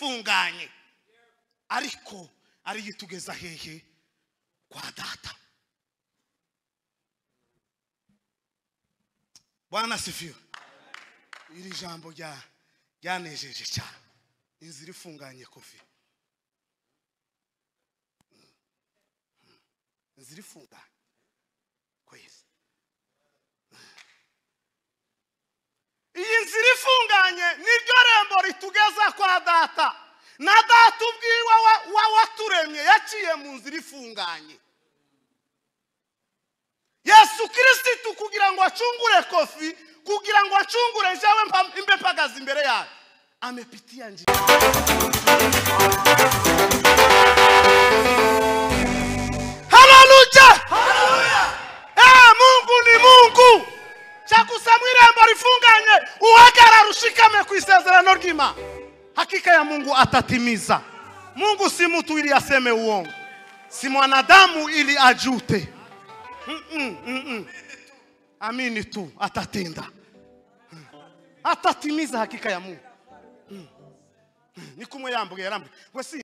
ifunganye ariko ari yitugeza hehe kwa data. Bwana sifiwe. Iri jambo ryanejeje cyane. Inzira ifunganye Kofi, inzira ifunganye kwezi. Iyi nzira ifunganye niryo rembo ritugeza kwa data, na data ubwiwe waturemye yaciye mu nzira ifunganye. Yesu Kristo kugira ngo acungure Kofi, kugira ngo acungure jewe mbe mpagaze imbere yawe, amepitia njia. Haleluya! Haleluya! Mungu ni Mungu. Chakusa mwirembo rifunganye, uhagarara ushikame ku isezerano ry'Imana. Hakika ya Mungu atatimiza. Mungu si mtu ili aseme uongo, si mwanadamu ili ajute. Amini tu, atatenda, atatimiza hakika ya Mungu. Ni kumwe yambuye yarambuye wesi.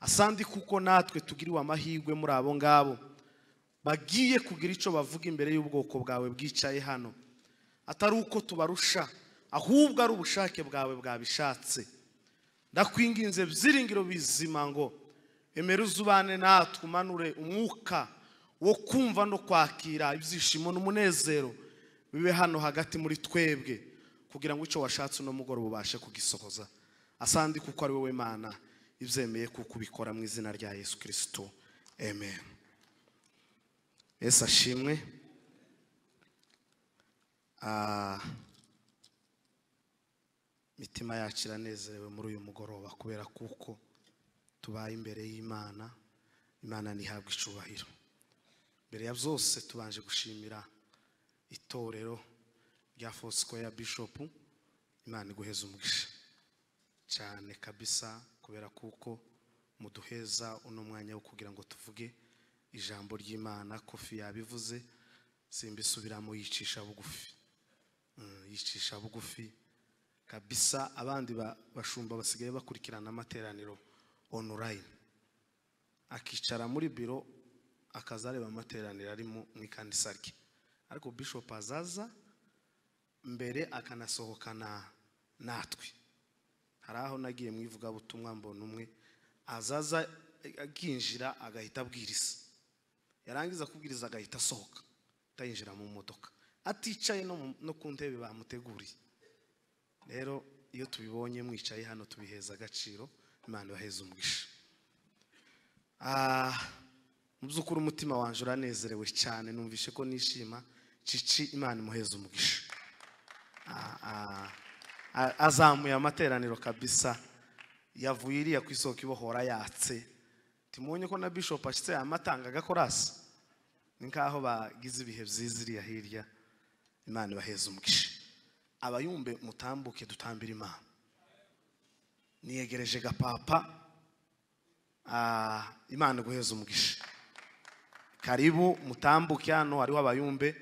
Asandi kuko natwe tugiriwe amahirwe muri abo ngabo bagiye kugira ico bavuga imbere y'ubwoko bwawe bwicaye hano, atari uko tubarusha ahubwo ari ubushake bwawe bwabishatse. Ndakwinginze byiringiro bizima ngo emera uzubane natwe, umanure umwuka wo kumva no kwakira ibyishimo n'umunezero bibe hano hagati muri twebwe, kugira ngo ico washatse uno mugoroba ubashe kugisohoza. Asandi kuko ari wowe Mana ibyemeye kuko ubikora mu izina rya Yesu Kristo, amen. Yesu ashimwe. Mitima yacu iranezerewe muri uyu mugoroba kubera kuko tubaye imbere y'Imana. Imana ntihabwe icubahiro. Mbere ya byose tubanje gushimira itorero rya Foursquare Bishop. Imana iguheza umugisha cyane kabisa kubera kuko muduheza uno mwanya wo kugira ngo tuvuge ijambo ry'Imana. Kofi yabivuze simbisubiramo, yicisha bugufi, yicisha bugufi kabisa. Abandi bashumba basigaye bakurikirana amateraniro online, akicara muri biro akazareba amateraniro ari mu ikanisa rye, ariko Bishop azaza mbere akanasohokana natwe. Hari aho nagiye mu ivugabutumwa mbona umwe azaza akinjira agahita abwiriza, yarangiza kubwiriza agahita asohoka atayinjira mu modoka aticaye no ku ntebe bamuteguriye. Rero iyo tubibonye mwicaye hano tubiheza agaciro. Imana ibaheze umugisha. Mu by'ukuri umutima wanje uranezerewe cyane, numvishe ko nishima. Cici Imana imuheze umugisha. Azamuye amateraniro kabisa, yavuye iriya ku isoko ibohora yatse. Timunye ko na Bishop ashitse amatanga agakorasi, ni nkaho bagize ibihe byiza iriya hirya. Imana ibaheze umugisha. Abayumbe mutambuke dutambira Imana. Niyegereje gapapa. Imana guheza umugisha. Karibu mutambuke hano hariho abayumbe.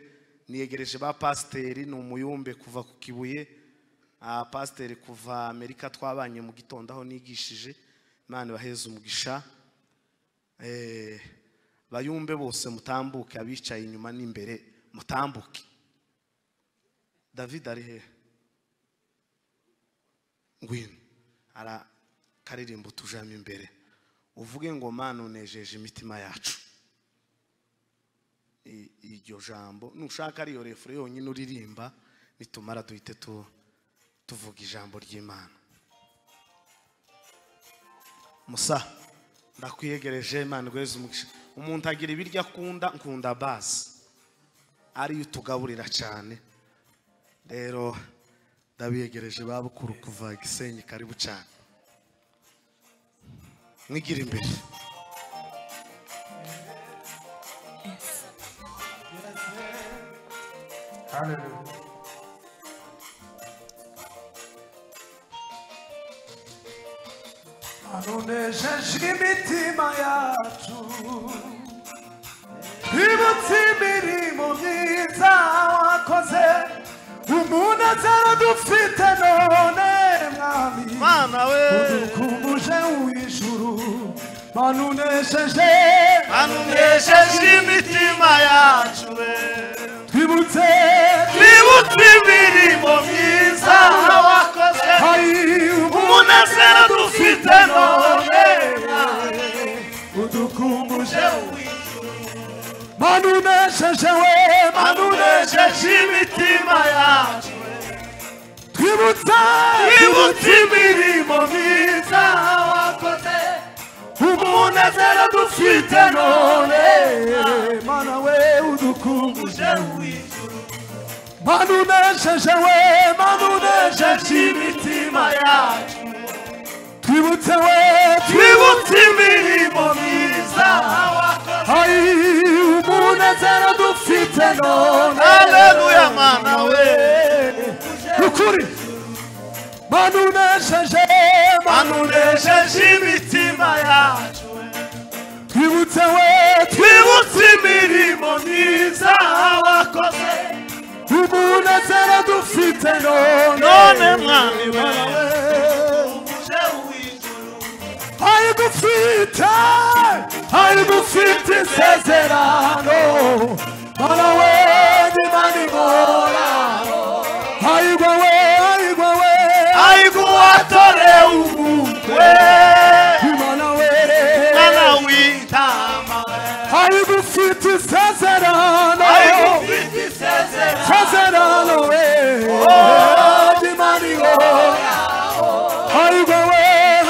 Niyegereje ba pasiteri, ni umuyumbe kuva ku Kibuye, pasiteri kuva Amerika twabanye mu gitondo aho nigishije. Imana ibaheze umugisha. Bayumbe bose mutambuke, abicaye inyuma n'imbere mutambuke. David ari he? Ngwino ara karirimbo tujamo imbere, uvuge ngo Mana unejeje imitima yacu. Iryo jambo nushaka ariyo refure yonyine uririmba, nitumara duhite tuvuga ijambo ry'Imana. Musa ndakwiyegereje, Imana iguheze umugisha. Umuntu agira ibiryo akunda, nkunda basi ariyo tugaburira cyane. Rero ndabiyegereje babukuru kuva Gisenyi, karibu cyane, mwigira imbere. Hallelujah. Anunejeje imitima yacu, Twibutse imirimo myiza wakoze, umunezero dufite none mwami. Mana we, udukumbuje uw'ijuru, manunesheje, manunesheje imitima yacu we. Twibutse, twibutse imirimo myiza wakoze, umunezero dufite none, udukumbuje uw'ijuru, manunesheje we, manunesheje imitima yacu we. Twibutse, twibutse imirimo myiza wakoze, umunezero dufite none, mana we udukumbuje uw'ijuru, manunesheje we, manunesheje imitima yacu. Twibutse we, twibutse imirimo myiza wakoze, umunezero dufite none. Haleluya mana we, ukuri manunesheje, manunesheje imitima yacu. Twibutse we, twibutse imirimo myiza wakoze, umunezero dufite none, none mwami we, ayigufite, ayigufite isezerano, mana we n'Imana ihoraho. Ayigwa we, ayigwa we, ayiguwatore ubukwe, Imana we, Mwana w'intama we, ayigufite isezerano, ayigufite isezerano, isezerano we, n'Imana ihoraho. Ayigwa we,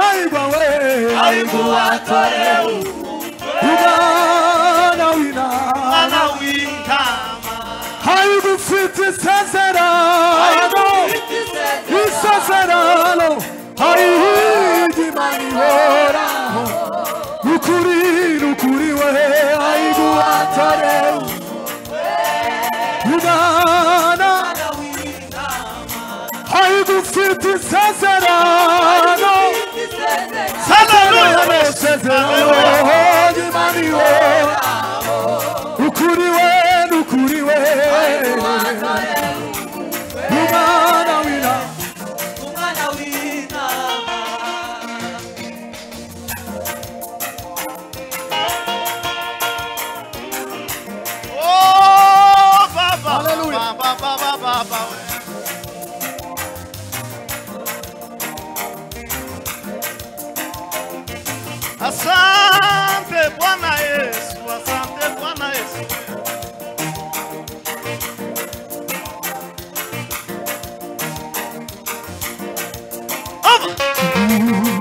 ayigwa we, ayiguwatore ubukwe, Mwana w'intama, Mwana w'intama, ayigufite isezerano, isezerano, ayigimana ihoraho. Nukuri, nukuri we, ayiguwatore Mwana, ayigufite isezerano, Haleluya, isezerano, y'Imana ihoraho. Nukuri we, nukuri we, Mwana w'intama. Umwana w'intama. Oh, Baba, Hallelujah. Baba, Baba, Baba. Asante Bwana Yesu, asante Bwana Yesu. Over.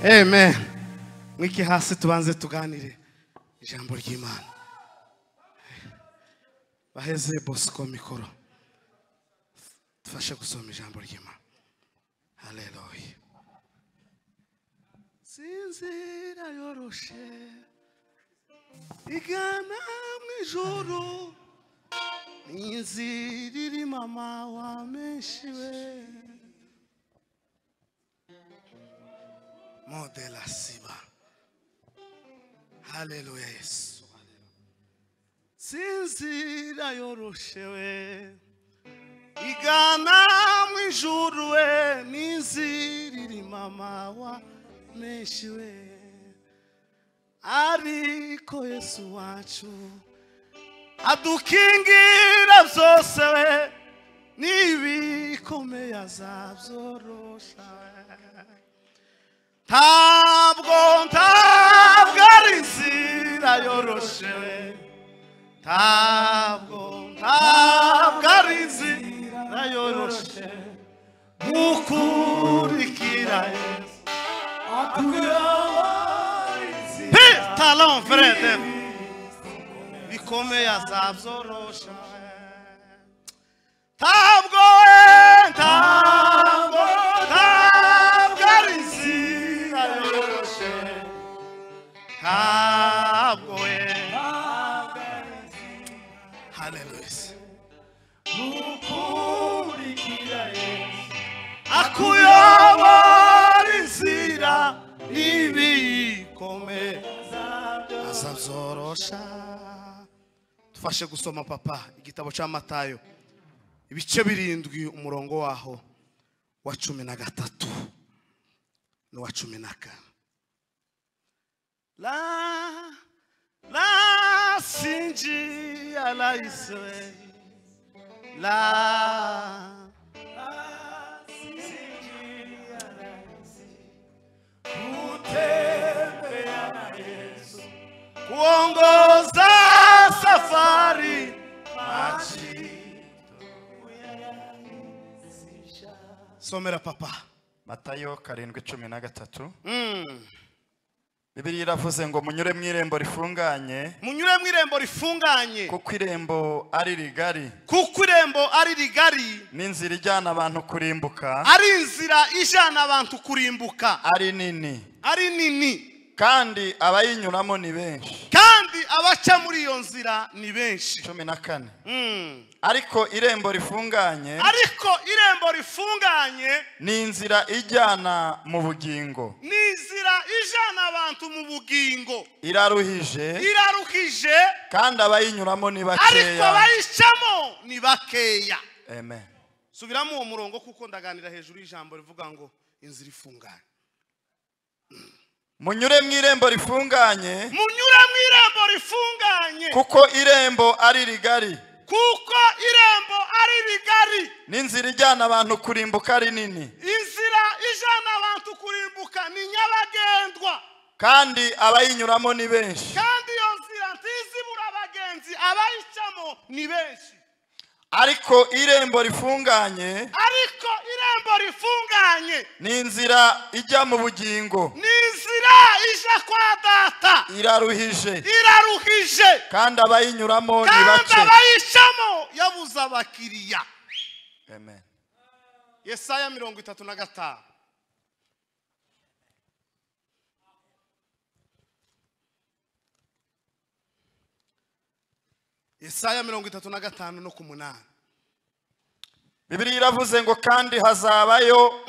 Amen. Mwiki hasi tubanze tuganire ijambo ry'Imana. Baheze Bosco mikoro. Tufashe gusoma ijambo ry'Imana. Haleluya. Sinzira yoroshe igana mw'ijuru, inzira iri mama wa menshi we. Modela siba. Haleluya Yesu. Sinzira yoroshe we igana mw'ijuru we, n'inzira iri mama wa menshi we. Ariko Yesu wacu adukingira byose we, n'ibikomeye azabyorosha. Ntabwo ari inzira yoroshe we, ntabwo ari inzira yoroshe gukurikira Yesu. Talon frere bikomeye azabyorosha. Ntabwo ari inzira yoroshe, ntabwo. Haleluya. Gukurikira Yesu akuyobora inzira ibikomeye azabyorosha. Tufashe gusoma papa igitabo cya Matayo ibice 7 umurongo waho wa 13 n'uwa 14. La sinji ala iswe la sinji ala iswe kutembea na Yesu kuongoza safari machito. Somera papa. Matayo 7:13. Bibiliya iravuze ngo munyure mu irembo rifunganye, munyure mu irembo rifunganye, kuko irembo ari rigari, kuko irembo ari rigari, n'inzira ijyana abantu kurimbuka, ari inzira ijyana abantu kurimbuka, ari nini, ari nini, kandi abayinyuramo ni benshi, kandi abaca muri iyo nzira ni benshi. 14. Ariko irembo rifunganye, ariko irembo rifunganye ni inzira ijyana mu bugingo, ni inzira ijyana abantu mu bugingo, iraruhije, iraruhije, kandi abayinyuramo ni bakeya, ariko abayicamo ni bakeya. Amen. Subiramo uwo murongo kuko ndaganira hejuru y'ijambo rivuga ngo inzira ifunganye. Munyure mu irembo rifunganye, munyure mu irembo rifunganye, kuko irembo ari rigari, kuko irembo ari rigari, n'inzira ijyana abantu kurimbuka ari nini, inzira ijyana abantu kurimbuka ni nyabagendwa, kandi abayinyuramo ni benshi, kandi iyo nzira ntizibura abagenzi, abayicamo ni benshi. Ariko irembo rifunganye, ariko irembo rifunganye ni inzira ijya mu bugingo, ni inzira ija kwa data, iraruhije, iraruhije, kandi abayinyuramo ni bake, kandi abayicamo yabuze abakiriya. Amen. Yesaya 35. Yesaya 35 no ku 8. Bibiliya iravuze ngo kandi hazabayo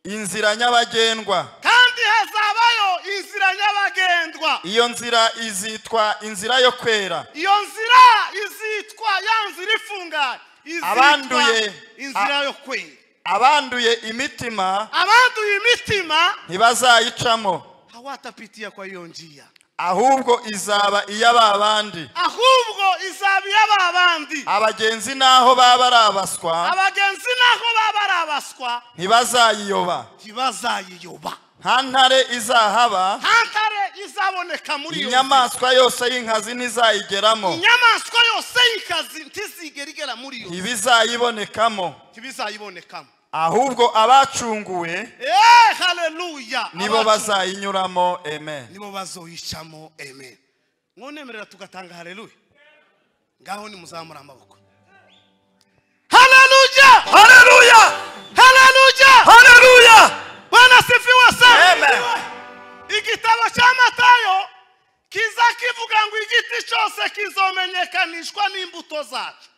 inzira nyabagendwa, kandi hazabayo inzira nyabagendwa, iyo nzira izitwa inzira yo kwera, iyo nzira izitwa ya nzira ifunganye, abanduye inzira yo kwera, abanduye imitima, abanduye imitima ntibazayicamo, hawatapitia kwa hiyo njia, ahubwo izaba iy'ababandi, ahubwo izaba iy'ababandi, abagenzi naho baba ari abaswa, abagenzi naho baba ari abaswa, ntibazayiyoba, ntibazayiyoba, nta ntare izahaba, nta ntare izaboneka muri iyo, inyamaswa yose y'inkazi ntizayigeramo, inyamaswa yose y'inkazi ntizigera igera muri iyo, ntibizayibonekamo, ntibizayibonekamo, Ahubwo abacunguwe haleluya nibo bazayinyuramo. Amen. Nibo bazoyicamo. Amen. Mwonemerera tugatanga haleluya. Ngaho ni muzamura amaboko. Haleluya! Haleluya! Haleluya! Haleluya! Bwana sifiwe sana. Amen. Igitabo cya Matayo kiza kivuga ngo igiti cyose kizomenyekanishwa n'imbuto zacyo.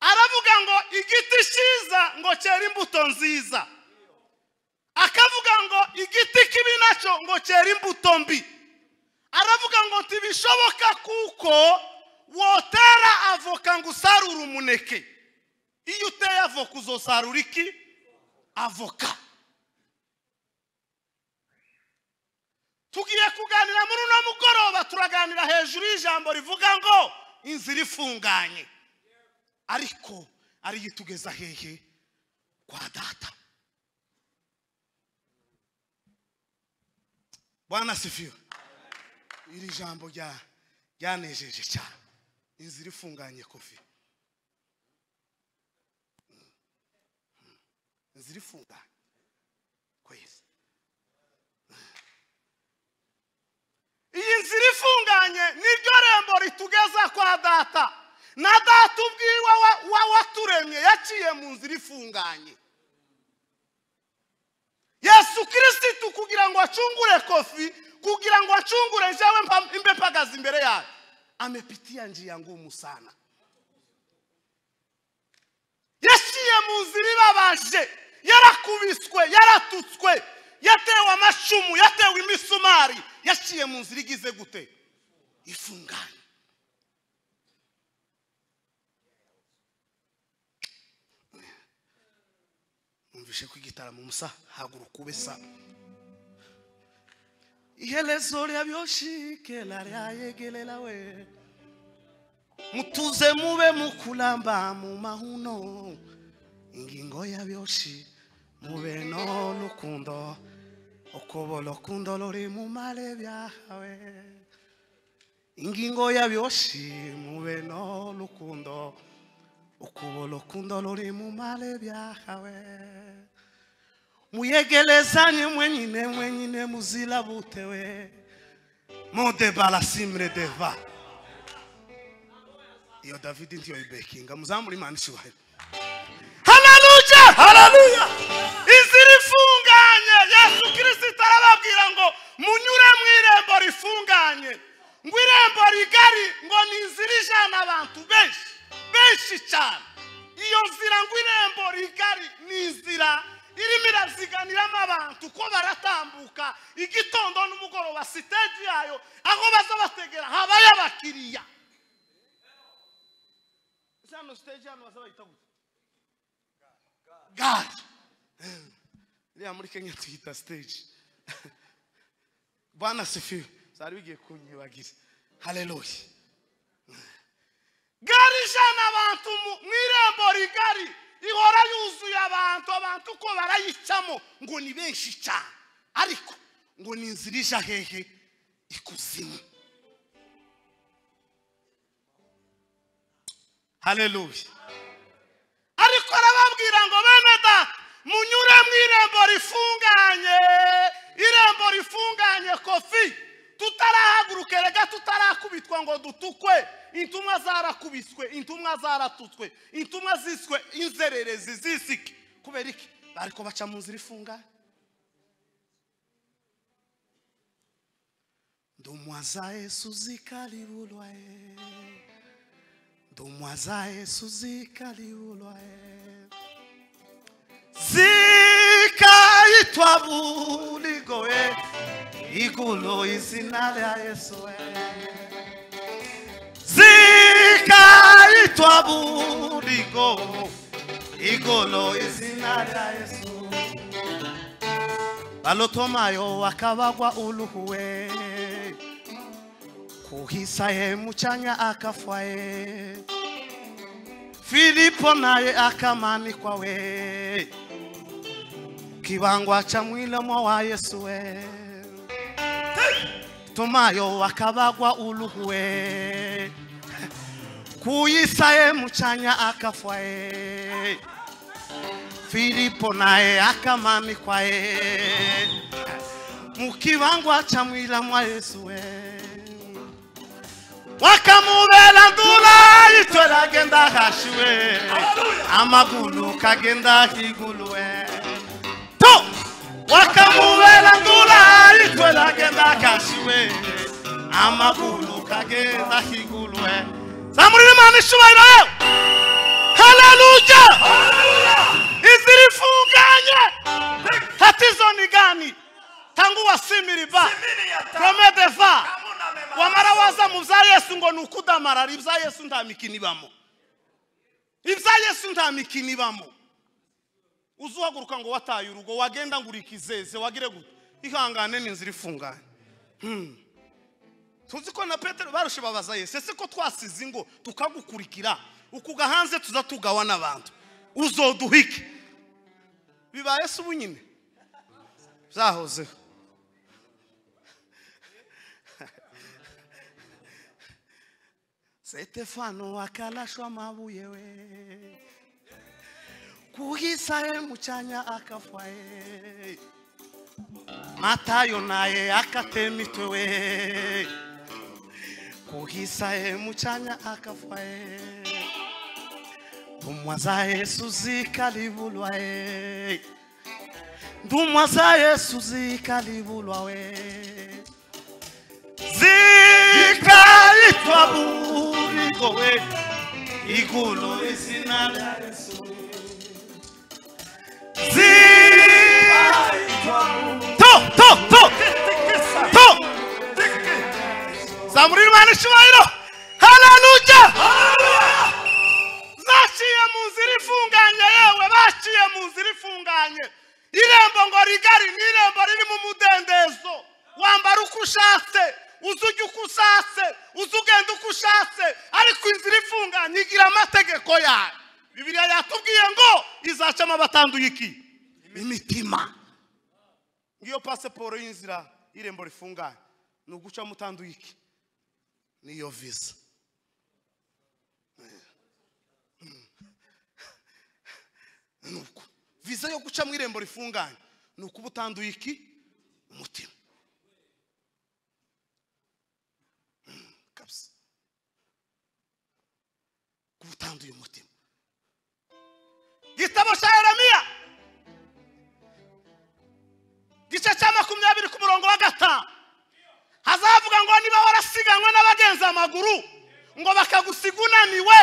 Aravuga ngo igiti cyiza ngo cyera imbuto nziza. Akavuga ngo igiti kibi nacyo ngo cyera imbuto mbi. Aravuga ngo ntibishoboka kuko wotera avoka ngo usarure umuneke. Iyo uteye avoka uzosarura iki? Avoka. Tugiye kuganira muri uno mugoroba, turaganira hejuru y'ijambo rivuga ngo inzira ifunganye, ariko ari yitugeza hehe? Kwa data. Bwana sifiwe. Iri jambo ryanejeje cyane. Inzira ifunganye Kofi. Inzira ifunganye kwezi. Iyi nzira ifunganye niryo rembo ritugeza kwa data. Na data ubwiwe waturemye yaciye mu nzira ifunganye. Yesu Kristo kugira ngo acungure Kofi, kugira ngo acungure jewe mbe mpagaze imbere yawe, amepitia njia ngumu sana. Yaciye mu nzira ibabaje, yarakubiswe, yaratutswe, yatewe amacumu, yatewe imisumari. Yaciye mu nzira igize gute? Ifunganye. Numvishe ko igitaramo musa haguruka ube sa. Ihelezo lya lyayegelela we. Mutuze mube mukulamba mu mahuno. Ingingo ya byoshi mube no lukundo. Okobo lukundo lori mu male byawe. Ingingo ya byoshi mube no lukundo. Okubo lukundo lori mu male byawe. Muyegelezanye mwenyine mwenyine muzila butewe. Monde bala simre deva. Iyo David ntiyo ibekinga muzamuri Imana ishubahe. Haleluya! Haleluya! Inzira ifunganye. Yesu Kristo arababwira ngo munyure mu irembo rifunganye. Ngo irembo rigari ngo ni inzira ijana abantu benshi benshi cyane. Iyo nzira ngo irembo rigari ni inzira irimo iraziganiramo abantu ko baratambuka igitondo n'umugoroba. Siteji yayo aho baza bategera habaye abakiriya. Hano stage hano baza bayita gute? Gare. Iriya muri Kenya tuyita stage. Bwana sifiwe. Zari bigiye kunyibagiza. Haleluya. Gare ijana abantu mu irembo rigari ihora yuzuye abantu, abantu ko barayicamo ngo ni benshi cyane, ariko ngo ni inzira ija hehe? Ikuzimu. Haleluya. Ariko arababwira ngo bene data munyure mu irembo rifunganye. Irembo rifunganye Kofi. Tutarahaguruka rega, tutarakubitwa ngo dutukwe. Intumwa zarakubiswe, intumwa zaratutswe, intumwa ziswe inzererezi zisike. Kubera iki? Bariko baca mu nzira ifunganye. Ndumwaza Yesu zikalibulwa e. Ndumwaza Yesu zikalibulwa e. Zikaitwa buligo e. Igulo izina lya Yesu e. Zikaitwa buligo. Igolo izina lya Yesu. Balotomayo akabagwa uluhuwe. Kuhisaye muchanya akafwaye. Filipo naye akamanikwa we. Kibangwa cha mwilomo wa Yesu we. Tomayo akabagwa uluhuwe. Kuyisaye muchanya akafwaye. Filipo naye akamamikwa mukibangwa cha mwila mwa Yesu we wakamubela ndula itwela genda hashiwe amagulu kagenda higuluwe to wakamubela ndula itwela genda hashiwe amagulu kagenda higuluwe zamurire Imana ishubahiro. Haleluya. Inzira ifunganye tatizo ni gani? Tangu wasimiriba promedeva wamara waza mu bya Yesu ngo nukudamarara ibya Yesu nta mikino ibamo. Ibya Yesu nta mikino ibamo. Uzuhaguruka ngo wataye urugo wagenda ngo urikizeze wagire gute ihangane n'inzira ifunganye. Tuzi ko na Petero barushe babaza Yesu ese ko twasize ingo tukagukurikira ukuga hanze tuza tugawa n'abantu uzoduhike bibaye se ubunyine byahozeho. Stefano akalashwa mabuye we kuhisa muchanya akafwa Matayo naye akatemitwe we kuhisa muchanya akafwa Ndumwa za Yesu zikalibulwa Ndumwa za Yesu zikalibulwa we zikaitwa burigo we igulu izina la Yesu zikaitwa to to to to zamurire Imana ishubahiro. Haleluya. Baciye mu nzira ifunganye yewe baciye mu nzira ifunganye irembo ngo rigari ni irembo riri mu mudendezo wambara uko ushatse uzujya uko ushatse uzugenda uko ushatse ariko inzira ifunganye igira amategeko yayo. Bibiliya yatubwiye ngo izacamo abatanduye iki imitima. Ngiyo pasiporo y'inzira y'irembo rifunganye ni ugucamo utanduye iki niyo visa. Nuko visa yo guca mu irembo rifunganye nuko ubutanduye iki umutima kabisa kubutanduye umutima. Gitabo cya Yeremiya gice cya 20 ku murongo wa 5 hazavuga ngo niba warasiganwe n'abagenza amaguru ngo bakagusiga unaniwe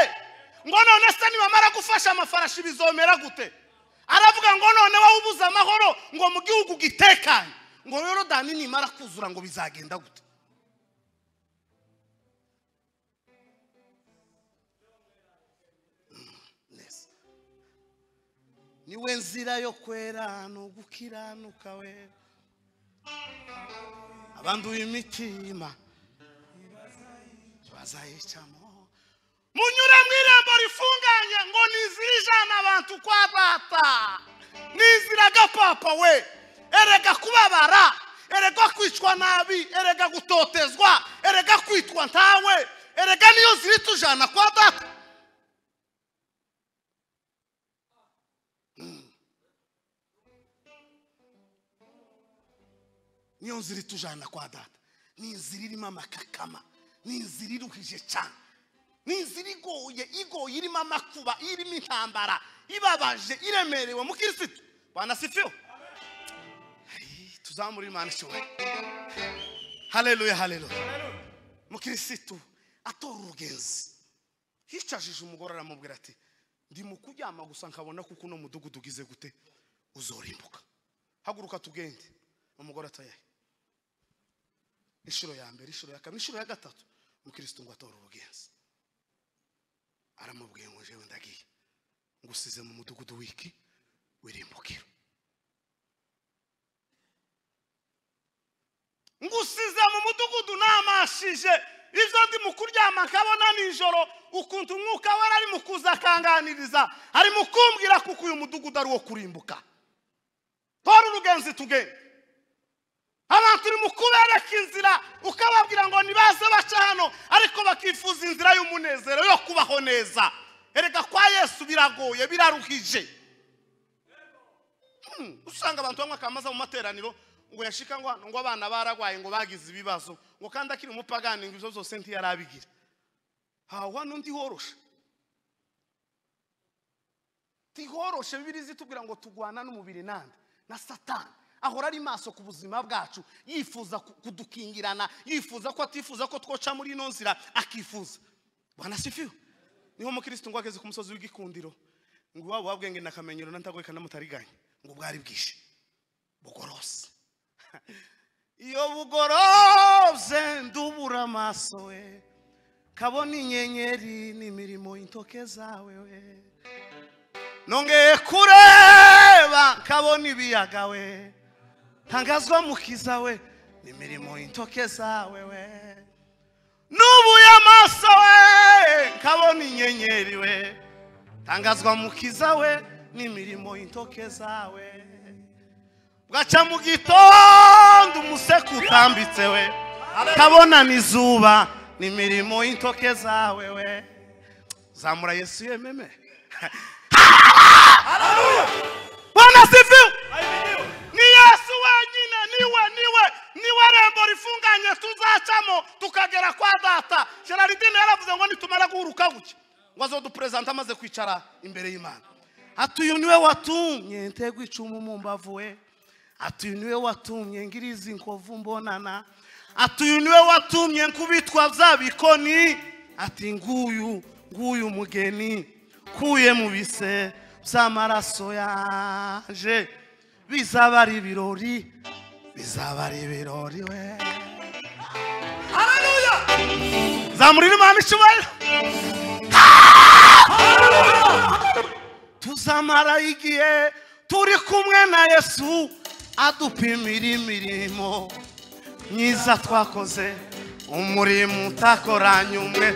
ngo none se nibamara gufasha amafarashi bizomera gute? Aravuga ngo none wowe ubuze amahoro ngo mu gihugu gitekanye ngo Yorodani nimara kuzura ngo bizagenda gute? Niwe nzira yo kwera no gukiranuka we abanduye imitima bazayicamo munyure mu irembo rifunganye ngo nizira ijana abantu kwa data nizira gapapa we erega kubabara erega kwicwa nabi erega gutotezwa erega kwitwa ntawe erega niyo ziri tujana kwa data. Niyo nzira tujana kwa data ni inzira irimo amakakama ni inzira iruhije cyane ni inzira igoye igoye irimo amakuba irimo intambara ibabaje iremerewe mu Kristo. Bwana sifiwe. Tuzamure Imana ishobora. Haleluya haleluya. Mu Kristo atora urugenzi hicajije umugore aramubwira ati ndi mu kuryama gusa nkabona kuko uno mudugudu ugize gute uzorimbuka haguruka tugende. Umugore atayaye inshuro ya mbere inshuro ya kabiri inshuro ya gatatu mu Kristo ngo atora urugenzi aramubwiye ngo jewe ndagiye ngusize mu mudugudu wiki wirimbukiro ngusize mu mudugudu namashije ivyo ndi mu kuryama nkabona nijoro ukuntu umwuka wera ari mu kuza kanganiriza ari mu kumbwira kuko uyu mudugudu ari wo kurimbuka. Tora urugenzi tugende. Abantu uri mu kubereka inzira ukababwira ngo nibaze baca hano ariko bakifuza inzira y'umunezero yo kubaho neza. Erega kwa Yesu biragoye biraruhije. Usanga abantu bamwe akamaza mu materaniro ngo yashika ngo ngo abana baragwaye ngo bagize ibibazo ngo kandi akiri umupagani ngo ibyo byose ntiyarabigira. Hawa nundi horoshe. Tihoroshe Bibiliya zitubwira ngo tugwana n'umubiri nande na Satani. Ahora ari maso ku buzima bwacu, yifuza kudukingirana, yifuza ko atifuza ko twoca muri ino nzira, akifuza. Bwana sifiwe. Niho umukristo ngo ageze ku musozi w'igikundiro ngo wabo wabwenge nakamenyero nantagweka namutariganye ngo bwari bwishe bugorose. Iyo bugorose ndubura amaso we kabona inyenyeri n'imirimo intoke zawe we, nongeye kureba kabona ibiyaga we, tangazwa mukiza we n'imirimo intoke zawe we, nubuye amaso we kabona inyenyeri we, tangazwa mukiza we n'imirimo intoke zawe, bwaca mu gitondo umuseke utambitse we, kabona n'izuba n'imirimo intoke zawe we. Zamura Yesu yememe. Haleluya. Bwana sifiwe. Ni Yesu wenyine, niwe rembo rifunganye tuzacamo tukagera kwa data. Gerardine yaravuze ngo nitumara guhuruka guke ngo azodupresenta amaze kwicara imbere y'Imana. Ati uyu niwe watumye ntegwa icumu mu mbavu we, ati uyu niwe watumye ngiriza inkovu mbonana, ati uyu niwe watumye nkubitwa bya bikoni, ati nguyu nguyu mugeni kuye mu bise by'amaraso yaje, bizaba ari ibirori, bizaba ari ibirori we. Haleluya. Zamurira Imana icyubahiro. Tuzamara igihe turi kumwe na Yesu adupimira imirimo myiza twakoze, umurimo utakoranye umwe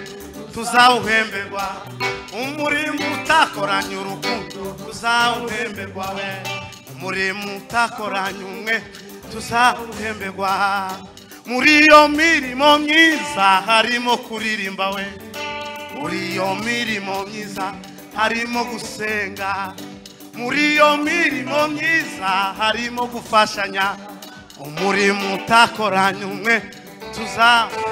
tuzawuhemberwa, umurimo utakoranye urukundo tuzawuhemberwa we, umurimo utakoranye umwe tuzawuhemberwa. Muri iyo mirimo myiza harimo kuririmba we, muri iyo mirimo myiza harimo gusenga, muri iyo mirimo myiza harimo gufashanya, umurimo utakoranye umwe tuzawuhemberwa.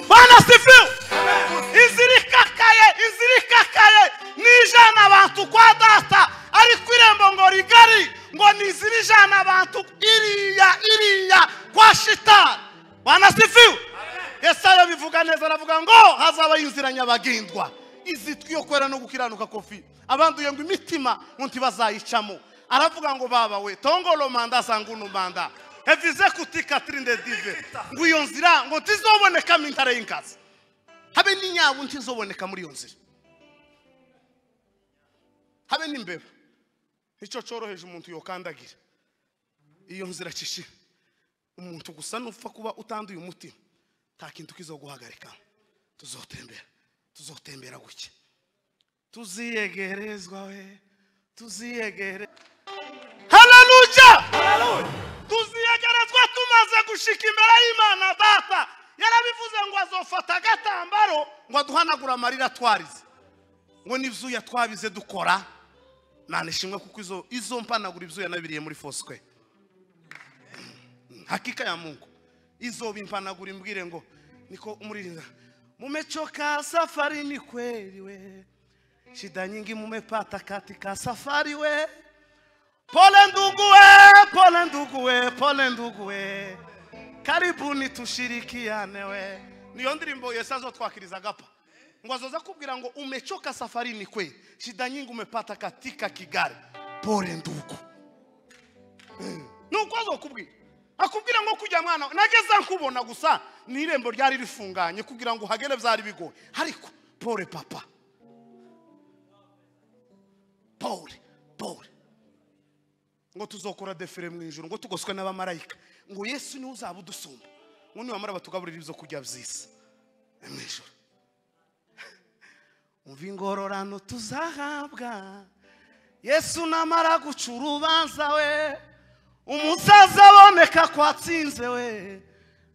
Bwana sifiwe. Inzira ikakaye nijana abantu kwa data, ariko irembo ngo rigari ngo nizira ijana abantu iriya kwa shitani. Bwana sifiwe. Yesaya bivuga neza, aravuga ngo hazaba inzira nyabagendwa izitwiyo kwera no gukiranuka kofi, abanduye ngo imitima ngo ntibazayicamo. Aravuga ngo baba we tongolo manda sangunu manda evize kutika trinde dive, ngo iyo nzira ngo ntizobonekamo intare y'inkazi, habe n'inyabu ntizoboneka muri iyo nzira, habe n'imbeba. Icyo cyoroheje umuntu yokandagira iyo nzira cishi umuntu gusa nupfa kuba utanduye umutima nta kintu kizoguhagarika. Tuzotembera guke, tuziyegerezwa we, tuziyegere. Haleluya. Tuziyegerezwa tumaze gushika imbere y'Imana data. Yarabivuze ngo azofata agatambaro ngo aduhanagura amarira twarize, ngo n'ivyuya twabize dukora. Nane shimwe kuko izo mpanagura ivyuya nabiriye muri Fosque. Hakika ya Mungu izo bimpanagura imbwire ngo niko umuririnda mumechoka safari ni kweli we, shida nyingi mumepata katika safari we, pole ndugu we, pole ndugu we, pole ndugu we, karibuni tushirikiane we. Niyo ndirimbo Yesu azotwakiriza gapa ngo azoza kubwira ngo umechoka safari ni kweli, shida nyingi umepata katika Kigali, pole ndugu. Nuko azokubwira akubwira ngo kujya mwana nageza nkubona gusa ni irembo ryari rifunganye kugira ngo uhagere byari bigoye, ariko pole papa, pole pole. Ngo tuzokora defere mu ijuru ngo tugoswe n'abamarayika, ngo Yesu niwe uzaba udusumba, ngo niwamara batugaburira ibyo kurya byiza mu ijuru. Umva ingororano tuzahabwa Yesu namara guca urubanza we, umusaza aboneka ko atsinze we,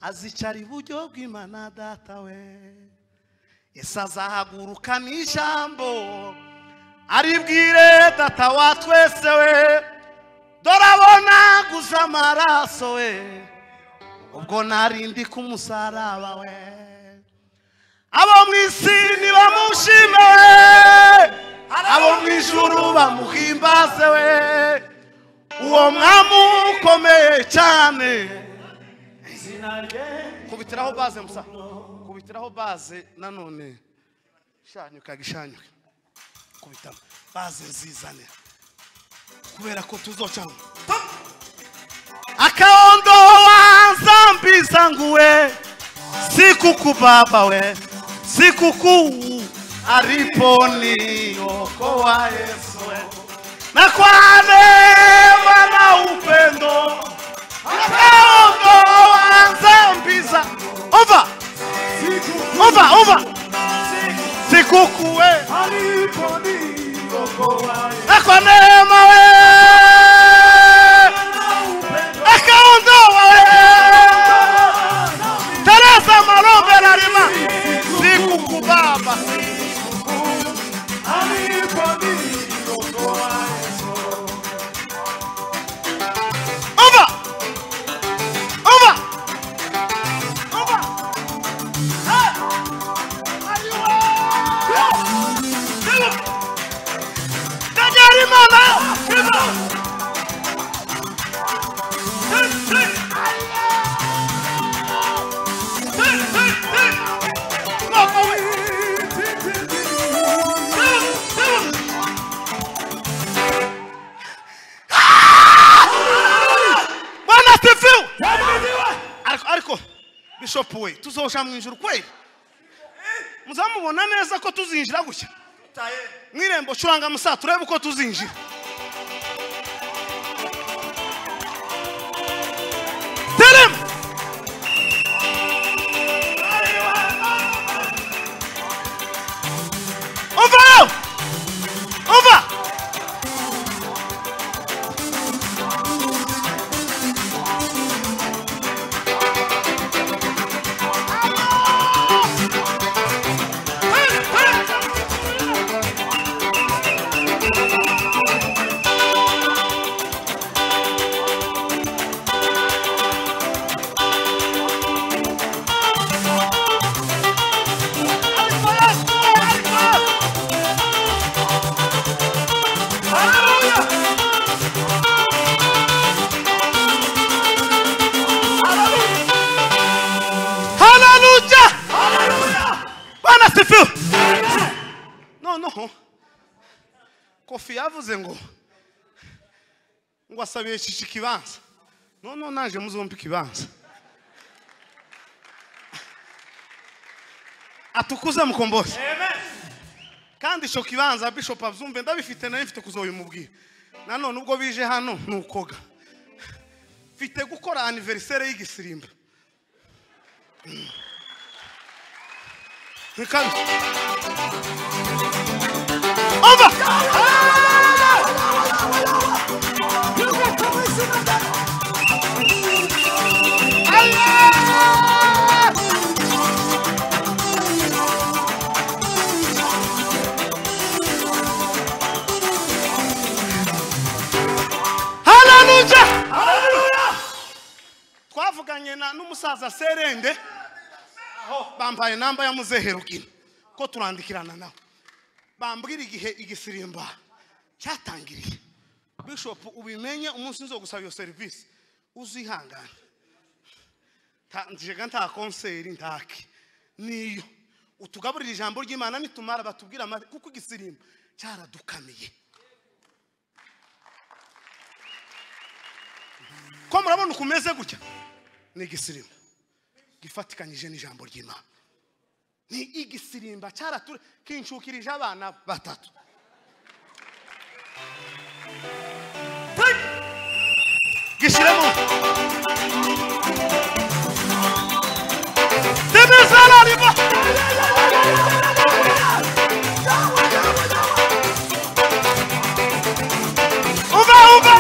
azicara iburyo bw'Imana data we. Yesu azahaguruka n'ijambo Aribwire data wa twese we, dorabona guza amaraso we, ubwo narindi ku musaraba we. Abo mu isi nibamushime we, abo mu ijuru bamuhimbaze we, uwo mwami ukomeye cyane. Kubitiraho baze musa, kubitiraho baze nanone, shanyuka gishanyuka, kubitamo baze nzizane, kubera ko tuzocamo. Akaondoa dhambi zangu we, sikukuu baba we, sikukuu aliponiokoa Yesu we, na kwa neema na upendo akaondoa dhambi zangu. Over over over, sikukuu we, na kwa neema we, akaondoa we, Teresa Malombe Larima, sikukuu baba, over over over. Ariko Bishop we, tuzosha mu ijuru kweli? Muzamubona neza ko tuzinjira gushya mwirembo curanga musa, turebe uko tuzinjira. Terim Over! Over! Kofi yavuze ngo asabiye iki kibanza, none naje muzompa ikibanza atukuze mukombozi. Kandi ico kibanza Bishop avyumve, ndabifite nari mfite kuzoyumubwira. Nanone ubwo bije hano nukoga mfite gukora anniversaire y'igisirimba. Over! Hallelujah! Hallelujah! Twavuganye na n'umusaza Serende, bambaye namba ya muzehe Rugina ko turandikirana nawe, bambwira igihe igisirimba cyatangiriye. Bishop ubimenye umunsi nzogusaba iyo service uzihangane, njega nta konseri ntaki niyo utugaburira ijambo ry'Imana, nitumara batubwira kuko igisirimba cyaradukamiye. Ko murabona ukumeze gutya ni igisirimba gifatikanyije n'ijambo ry'Imana, ni igisirimba cyarature kinshukirije abana batatu. Gishiremo Demezala riba. Uva uva.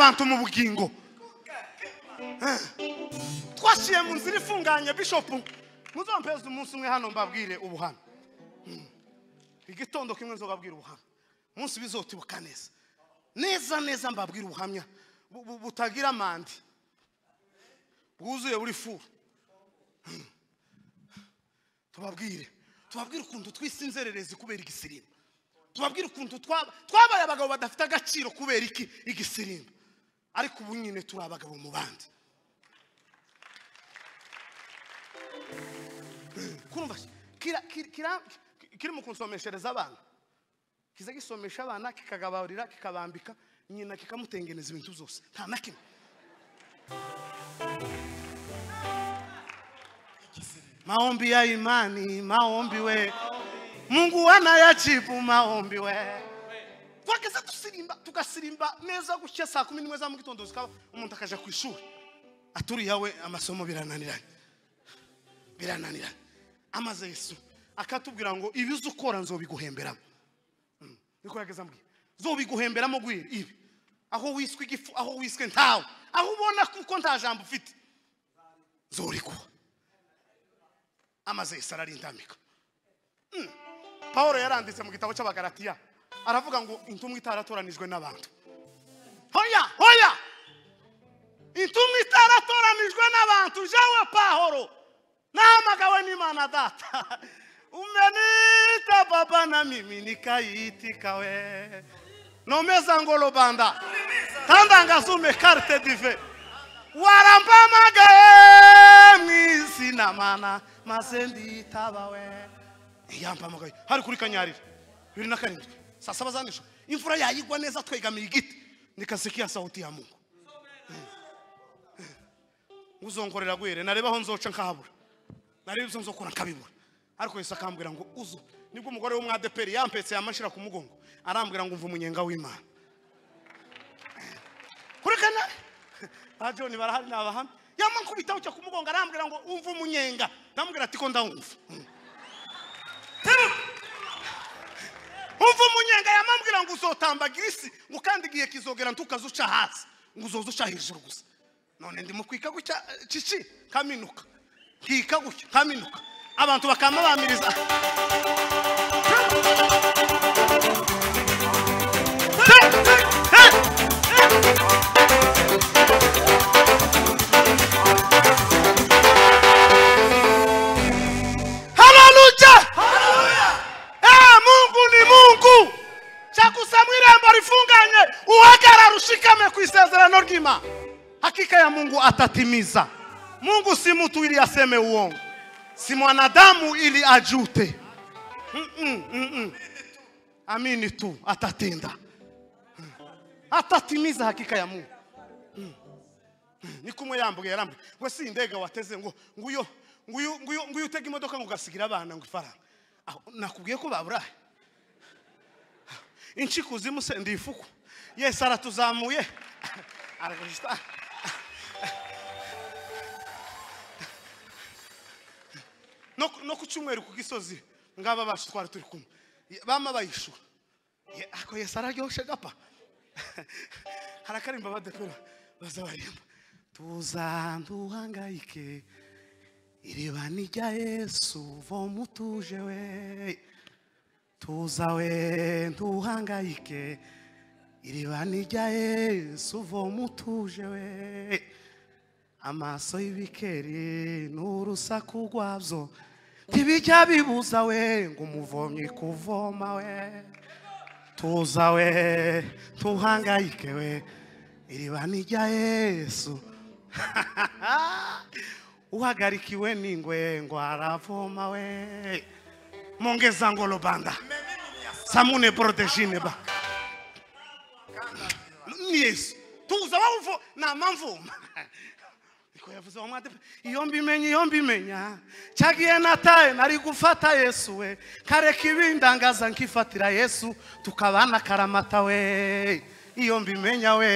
abantu mu bugingo. Twashiye mu nzira ifunganye bishop muzompeza umunsi umwe hano mbabwire ubuhamya. Igitondo kimwe nzobabwira ubuhamya. Munsi bizotibuka neza. Neza neza mbabwira ubuhamya butagira amandi. Bwuzuye buri furu. Tubabwire ukuntu twisinzererezi kubera igisirimba. Tubabwire ukuntu twabaye abagabo badafite agaciro kubera iki igisirimba. Ariko ubu nyine turi abagabo mu bandi. Kurumva kiri mu kunsomeshereza abana. Kiza gisomesha abana kikagaburira kikabambika nyina kikamutengeneza ibintu byose. Nta na kimwe. Maombi ya imani, maombi we. Mungu anayajibu maombi we. Twageze tusirimba tugasirimba neza gushya saa 11 za mu gitondo zikaba umuntu akaja ku ishuri. Aturi yawe amasomo birananiranye. Birananiranye. Amaze Yesu akatubwira ngo ibizo ukora nzobiguhemberamo. Niko yageze ambwiye. Nzobiguhemberamo gwira ibi. Aho wiswe igifu, aho wiswe ntawe. Aho ubona kuko nta jambo ufite. Nzorikuwa. Amaze Yesu ararindamika. Paulo yaranditse mu gitabo cy'Abagalatiya aravuga ngo intumwa itaratoranijwe n'abantu. Hoya hoya. Intumwa itaratoranijwe n'abantu jawe Paulo nahamagawe n'Imana data. Umenita baba na mimi nikaitika we. Nomeza ngolo banda. Tandanga carte dive. Warampamagaye mw'izina mana maze nditaba we. Yampamagaye hari kuri Kanyarira 2007 saa 7 za nijoro imvura yayigwa neza twegamiye igiti nikasikia sauti ya Mungu. Uzonkorera gwere nareba aho nzoca nkahabura. Nareba ibyo nzokora nkabibura. Ariko Yesu akambwira ngo uzo nibwo umugore w'umwadeperi yampetse yamashira ku mugongo arambwira ngo umva umunyenga w'Imana. Kuri Kanyarira ba John barahari nabahamye yamankubitaho cyo ku mugongo arambwira ngo umva umunyenga ndamubwira ati ko ndawumva. Umva umunyenga yamambwira ngo uzotambagira isi ngo kandi igihe kizogera ntukazuca hasi ngo uzoza uca hejuru gusa. None ndimo kwika gutya cici kaminuka nkika gutya kaminuka abantu bakamabamiriza. Haleluya! Mungu ni Mungu. Chakusamwirembo rifunganye uhagarara ushikame ku isezerano ry'Imana. Hakika ya Mungu atatimiza. Mungu si mtu ili aseme uongo. Si mwanadamu ili ajute. Amini tu atatenda. Atatimiza hakika ya Mungu. Ni kumwe yambuye yarambwe. Ngo si indege wateze ngo nguyo nguyu nguyu nguyu utega imodoka ngo gasigira abana ngo ifaranga. Aho nakubwiye ko babura. Inchikuzimu se ndifuku. Yesu aratuzamuye. Aragista. No ku cyumweru ku gisozi ngaba bacu twari turi kumwe. Bama bayishura. Ako Yesu araryoshe gapa. Harakarimba badepera bazabarimba. Tuzanduhangayike iriba nijya Yesu vomutuje we. Tuza we ntuhangayike iriba nijya Yesu vomutuje we. Amaso y'ibikeri n'urusaku rwabyo ntibijya bibuza we ngo umuvomyi kuvoma we. Tuza we ntuhangayike we iriba nijya Yesu. Uhagarikiwe n'ingwe ngo aravoma we. Mongeza ngolo banda. Samune protejine ba. Yesu. Tuza wawuvo na mamvuma. Niko yavuze wa mwade iyo mbimenye iyo mbimenya cyagiye nataye nari gufata Yesu we kareka ibindangaza nkifatira Yesu tukabana karamata we iyo mbimenya we.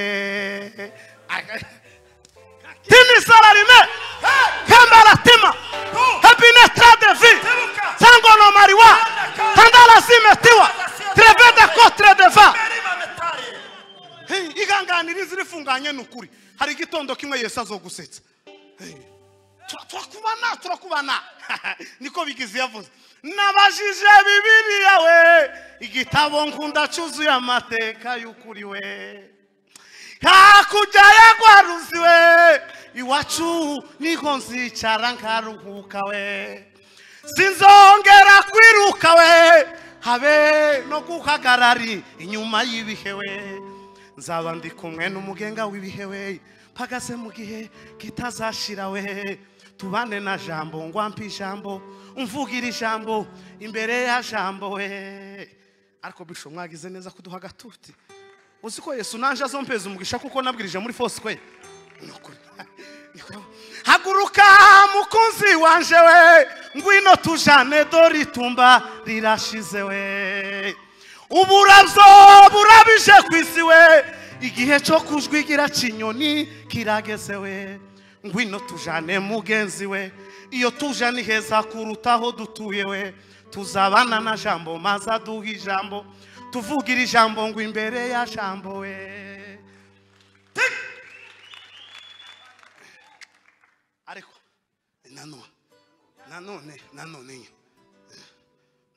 Timi salarime kambara tima happiness de vie sango no mariwa tandala simetiwa treveda kotre deva. Iganganira inzira ifunganye. Utihanganye nukuri. Hari igitondo kimwe Yesu azogusetsa. Turakubana, turakubana. Niko bigize yavuze. Nabajije Bibiliya we, igitabo nkunda cyuzuye amateka y'ukuri we. Hakurya ya rwaruzi we, iwacu niho nzicara nkaruhuka we. Sinzongera kwiruka we, habe no guhagarari inyuma y'ibihe we. Nzaba ndi kumwe n'umugenga w'ibihe we, mpagaze mu gihe kitazashira we. Tubane na jambo ngwampi ijambo, umvugira ijambo imbere ya jambo we. Ariko bisho mwagize neza kuduha agatuti. Uzi ko Yesu nanje azompeza umugisha kuko nabwirije muri Foursquare. Haguruka mukunzi wanje we, ngwino tujane dore itumba rirashize we. Uburabyo burabije kwisi we, igihe cyo kujwigira kinyoni kirageze we. Ngwino tujane mugenzi we, iyo tujane heza kurutaho dutuye we. Tuzabana na jambo maze aduha ijambo, tuvugira ijambo ngo imbere ya jambo we. Ariko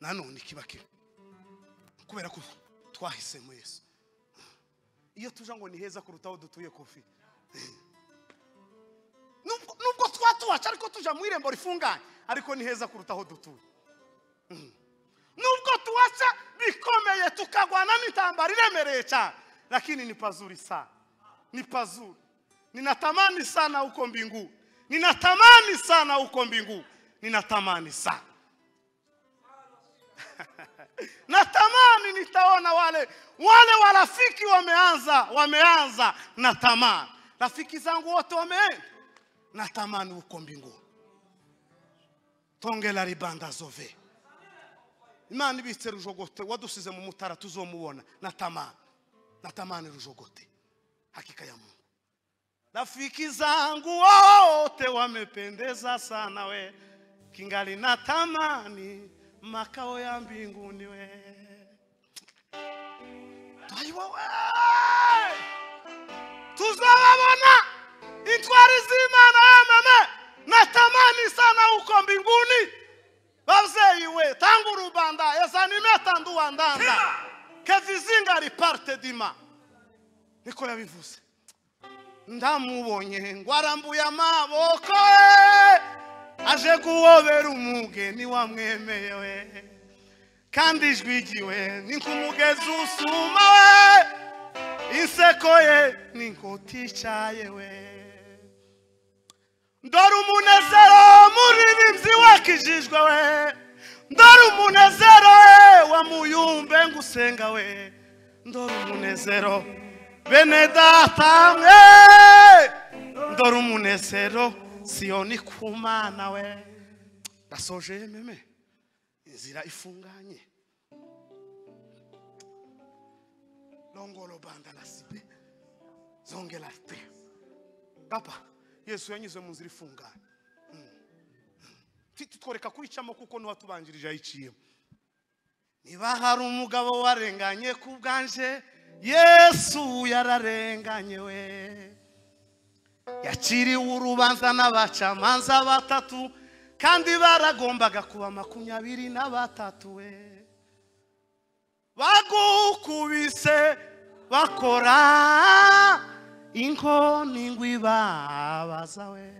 nanone kibake kubera ko twahisemo Yesu. Iyo tuja ngo ni heza kurutaho dutuye kofi. Nubwo twatuwaca ariko tuja mu irembo rifunganye, ariko ni heza kurutaho dutuye. Nubwo tuwaca bikomeye tukagwana n'intambara iremereye cyane, lakini ni pazuri sana, ni pazuri. Ninatamani sana huko mbinguni, ninatamani sana huko mbinguni, ninatamani sana. Natamani nitaona wale warafiki wameanza. Natamani rafiki zangu wote wameenda, natamani huko mbinguni. Tongela ribanda zove. Imana ibitse rujogote wadusize mu mutara tuzomubona. Natamani, natamani rujogote. Hakika ya Mungu. Rafiki zangu wote wamependeza sana we, kingali natamani makao ya mbinguni we. Taiwa we, tuzababona intwari z'Imana mama. Natamani sana huko mbinguni. Babzeyi we tangu rubanda ezanimeta ndanda kevizinga riparte dima. Niko yabivuze. Ndamubonye ngo arambuye amaboko aje guhobera umugeni wamwemeye we, kandi ijwi ryiwe ni nk'umugezi usuma we, inseko ye ni inkota icaye we. Ndora umunezero muririmbyi wakijijwe we, ndora umunezero we wa muyumbe ngusenga we, ndora umunezero bene data mwe, ndora umunezero Siyoni kumana we. Ndasoje meme, inzira ifunganye. Longolo banda la sibe, zongela te. Papa, Yesu yanyuze mu nzira ifunganye. Titworeka kwicamo kuko n'uwatubanjirije ayiciyemo. Niba hari umugabo warenganye ku bwanje, Yesu yararenganye we. Yakiriwe urubanza n'abacamanza batatu, kandi baragombaga kuba 23 we. Bagukubise bakora inkoni ngwibabaza we,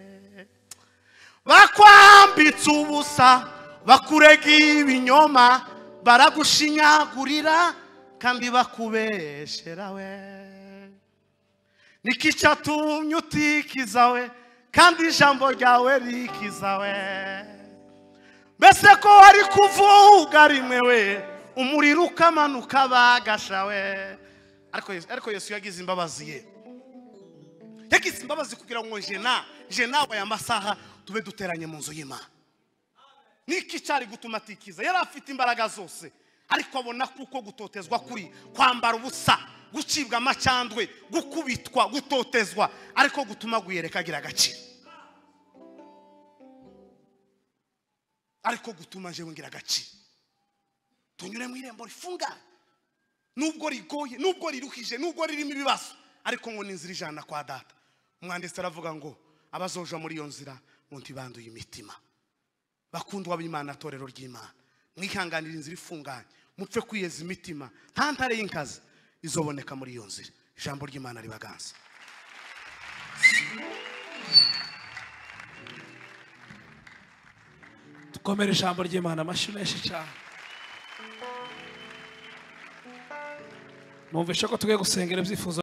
bakwambitse ubusa bakurega ibinyoma, baragushinyagurira kandi bakubeshera we. Niki cyatumye utikiza we, kandi ijambo ryawe rikiza we. Mbese ko wari kuvuga rimwe we, umuriro ukamanuka bagasha we. Ariko Yesu yagize imbabazi ye, yagize imbabazi kugira ngo je nawe aya masaha tube duteranye mu nzu y'Imana. Niki cyari gutuma atikiza? Yari afite imbaraga zose, ariko abona kuko gutotezwa kuri kwambara ubusa, gucibwa amacandwe, gukubitwa, gutotezwa, ariko gutuma guyereka agira agaciro, ariko gutuma jewe ngira agaciro. Tunyure mu irembo rifunga, nubwo rigoye, nubwo riruhije, nubwo ririmo ibibazo, ariko ngo ni inzira ijana kwa data. Umwanditsi aravuga ngo abazoja muri iyo nzira ngo ntibanduye imitima. Bakundwa b'Imana, torero ry'Imana, mwihanganira inzira ifunganye, mupfe kwiyeza imitima, nta ntare y'inkazi izoboneka muri iyo nzira. Ijambo ry'Imana ribaganza. Dukomere ijambo ry'Imana amashyi menshi cyane. Numvishe ko tugiye gusengera ibyifuzo.